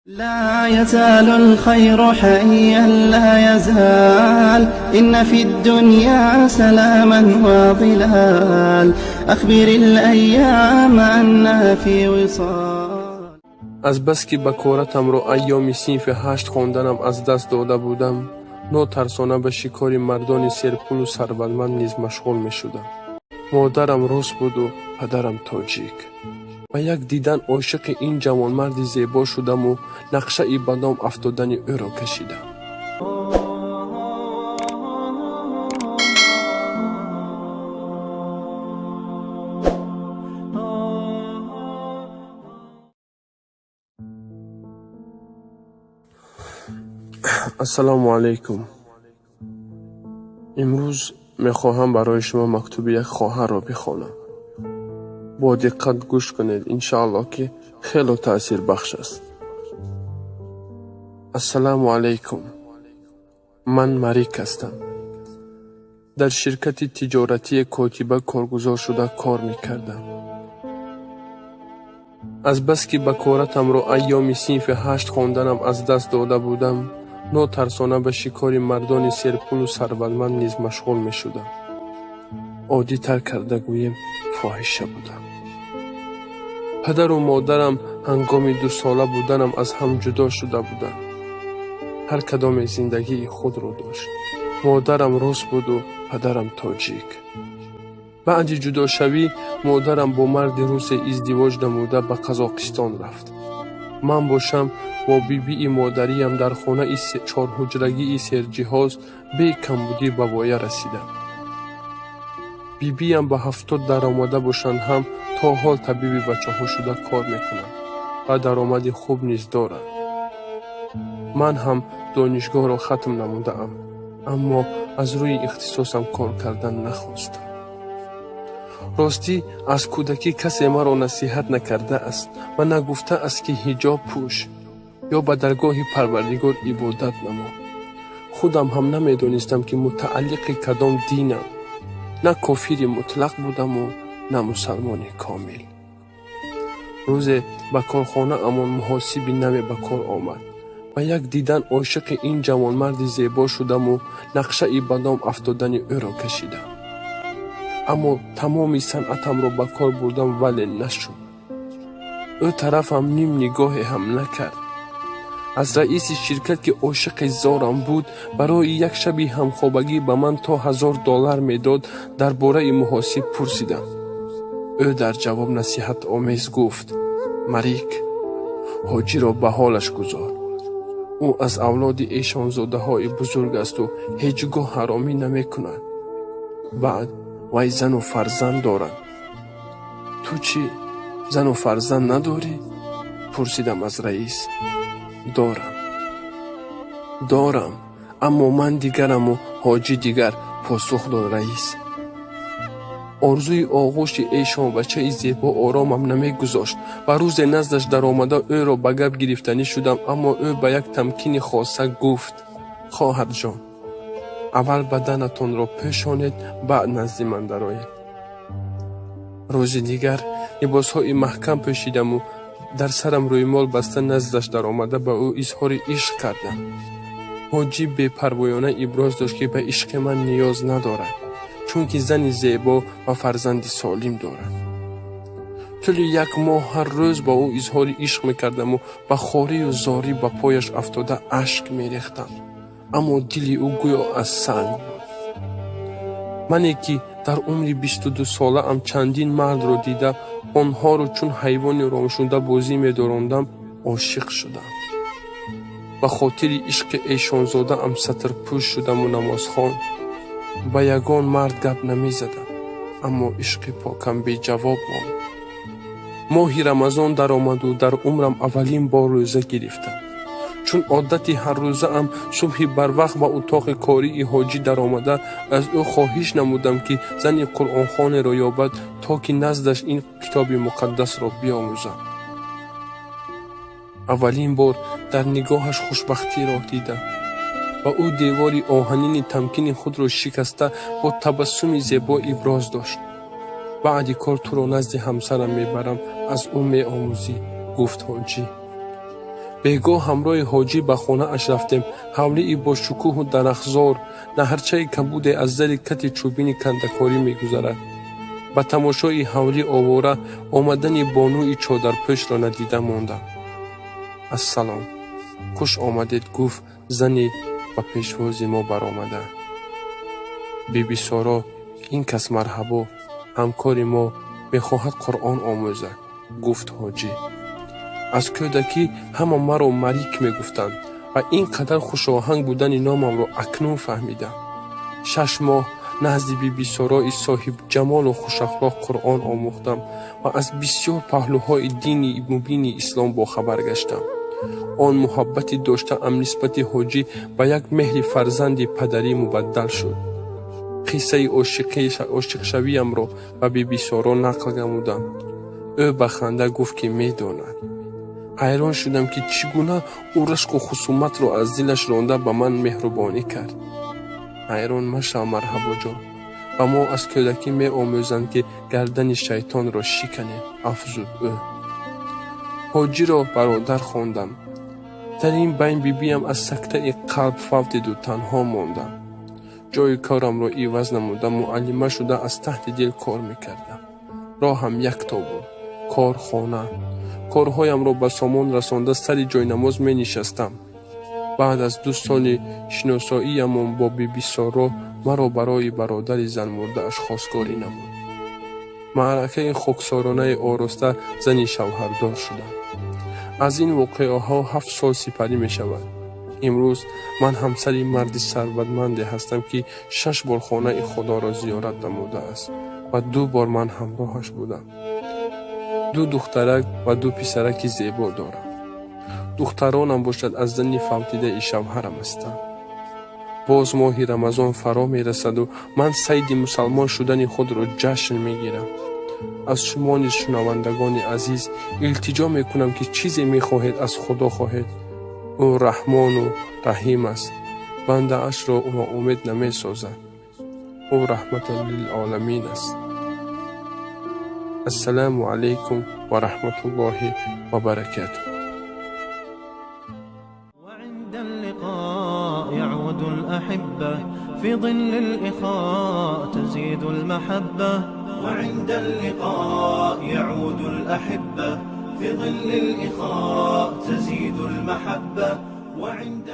لا يزال الخير حيا لا يزال إن في الدنيا سلاما وظلال أخبر الأيام أنا في وصال. Аз баски бакоратамро айёми синфи 8 хонданам аз даст дода будам, нотарсона ба шикори мардони серпулу сарватманд низ машғул мешудам. Модарам рус буду падарам тоҷик. Ба як дидан ошиқи ин ҷавонмарди зебо шудаму нақшаи ба дом афтодани ӯро кашидам. Ассалому алайкум. Имрӯз мехоҳам барои шумо мактуби як хоҳарро бихонам. Бо диққат гӯш кунед, иншааллоҳ, ки хело таъсирбахш аст. Ассалому алайкум. Ман Марик ҳастам. Дар ширкати тиҷоратии котиба коргузор шуда кор мекардам. Аз баски бакоратамро айёми синфи 8 хонданам аз даст дода будам, нотарсона ба шикори мардони серпулу сарватманд низ машғул мешудам. Оддитар карда гӯем, фоҳиша будам. Падару модарам ҳангоми 2 сола буданам аз ҳам ҷудо шуда буданд. Ҳар кадоме зиндагии худро дошт. Модарам рус буду падарам тоҷик. Баъди ҷудошавӣ модарам бо марди русе издивоҷ намуда ба Қазоқистон рафт. Ман бошам бо бибии модариям дар хонаи чорҳуҷрагии серҷиҳоз бекамбудӣ ба воя расидам. Бибиям ба 70 даромада бошанд ҳам то ҳол табиби бачаҳо шуда кор мекунанд ва даромади хуб низ доранд. Ман ҳам донишгоҳро хатм намудаам, аммо аз рӯи ихтисосам кор кардан нахостам. Ростӣ, аз кӯдакӣ касе маро насиҳат накардааст ва нагуфтааст, ки ҳиҷоб пӯш ё ба даргоҳи Парвардигор ибодат намо. Худам ҳам намедонистам, ки мутааллиқи кадом динам. На кофири мутлақ будаму на мусалмони комил. Рӯзе ба корхонаамон муҳосиби наве ба кор омад. Ба як дидан ошиқи ин ҷавонмарди зебо шудаму нақшаи ба дом афтодани ӯро кашидам. Аммо тамоми санъатамро ба кор бурдам, вале нашуд. Ӯ тарафам ним нигоҳе ҳам накард. Аз раиси ширкат, ки ошиқи зорам буд, барои як шаби ҳамхобагӣ ба ман то $1000 медод, дар бораи муҳосиб пурсидам. Ӯ дар ҷавоб насиҳатомез гуфт: Марик, ҳоҷиро ба ҳолаш гузор. Ӯ аз авлоди эшонзодаҳои бузург асту ҳеҷ гоҳ ҳаромӣ намекунад. Баъд вай зану фарзанд дорад. Ту чӣ, зану фарзанд надорӣ? Пурсидам аз раис. Дорам, дорам, аммо ман дигараму ҳоҷӣ дигар, посух дод раис. Орзуи оғӯши эшонбачаи зебо оромам намегузошт ва рӯзе наздаш даромада ӯро ба гап гирифтанӣ шудам, аммо ӯ ба як тамкини хоса гуфт: хоҳарҷон, аввал баданатонро пӯшонед, баъд назди ман дароед. Рӯзи дигар либосҳои маҳкам пӯшидаму дар сарам рӯймол баста наздаш даромада ба ӯ изҳори ишқ кардам. Ҳоҷӣ бепарвоёна иброз дошт, ки ба ишқи ман ниёз надорад, чунки зани зебо ва фарзанди солим дорад. Тӯли як моҳ ҳар рӯз ба ӯ изҳори ишқ мекардаму ба хорию зорӣ ба пояш афтода ашк мерехтам, аммо дили ӯ гӯё аз санг буд. Мане ки дар умри 22 солаам чандин мардро дида, онҳоро чун ҳайвони ромшуда бозӣ медорондам, ошиқ шудам. Ба хотири ишқи эшонзодаам сатрпӯш шудаму намозхон. Ба ягон мард гап намезадам, аммо ишқи покам беҷавоб монд. Моҳи Рамазон даромаду дар умрам аввалин бор рӯза гирифтам. Чун одати ҳаррӯзаам, субҳи барвақт ба утоқи кории ҳоҷӣ даромада аз ӯ хоҳиш намудам, ки зани қуръонхонеро ёбад, то ки наздаш ин китоби муқаддасро биомӯзам. Аввалин бор дар нигоҳаш хушбахтиро дидам ва ӯ девори оҳанини тамкини худро шикаста бо табассуми зебо иброз дошт: баъди кор туро назди ҳамсарам мебарам, аз ӯ меомӯзӣ, гуфт ҳоҷӣ. Бегоҳ ҳамроҳи ҳоҷӣ ба хонааш рафтем. Ҳавлии бошукӯҳу дарахтзор, наҳрчаи кабуде аз зари кати чӯбини кандакорӣ мегузарад. Ба тамошои ҳавлӣ овора омадани бонуи чодарпӯшро надида мондам. Ассалом, хуш омадед, гуфт зани ба пешвози мо баромада. Бибисоро, ин кас Марҳабо, ҳамкори мо, мехоҳад Қуръон омӯзад, гуфт ҳоҷӣ. Аз кӯдакӣ ҳама маро Малик мегуфтанд ва ин қадар хушоҳанг будани номамро акнун фаҳмидам. 6 моҳ назди Бибисорои соҳибҷамолу хушахлоқ Қуръон омӯхтам ва аз бисёр паҳлӯҳои дини мубини ислом бохабар гаштам. Он муҳаббати доштаам нисбати ҳоҷӣ ба як меҳри фарзанди падарӣ мубаддал шуд. Қиссаи ошиқшавиямро ба Бибисоро нақл намудам. Ӯ ба ханда гуфт, ки медонад. Ҳайрон шудам, ки чӣ гуна ӯ рашку хусуматро аз дилаш ронда ба ман меҳрубонӣ кард. Ҳайрон машав, Марҳабоҷон, ба мо аз кӯдакӣ меомӯзанд, ки гардани шайтонро шиканем, афзуд ӯ. Ҳоҷиро бародар хондам. Дар ин байн бибиям аз сактаи қалб фавтиду танҳо мондам. Ҷои корамро иваз намуда муаллима шуда аз таҳти дил кор мекардам. Роҳам якто буд – корхона. Корҳоямро ба сомон расонда сари ҷойнамоз менишастам. Баъд аз 2 соли шиносоиямон бо Бибисоро маро барои бародари занмурдааш хостгорӣ намуд. Маъракаи хоксоронаи ороста зани шавҳардор шудам. Аз ин воқеаҳо 7 сол сипарӣ мешавад. Имрӯз ман ҳамсари марди сарватманде ҳастам, ки 6 бор хонаи Худоро зиёрат намудааст ва 2 бор ман ҳамроҳаш будам. 2 духтарак ва 2 писараки зебо дорам. Духтаронам бошад аз зани фавтидаи шавҳарам ҳастанд. Боз моҳи Рамазон фаро мерасаду ман сайди мусалмон шудани худро ҷашн мегирам. Аз шумо низ, шунавандагони азиз, илтиҷо мекунам, ки чизе мехоҳед аз Худо хоҳед. Ӯ Раҳмону Раҳим аст, бандаашро ноумед намесозад. Ӯ раҳматан лилоламин аст. Ассалому алайкум ва раҳматуллоҳи ва баракатуҳ. يعود الأحبة في ظل الإخاء تزيد المحبة، وعند اللقاء يعود الأحبة في ظل الإخاء تزيد المحبة، وعند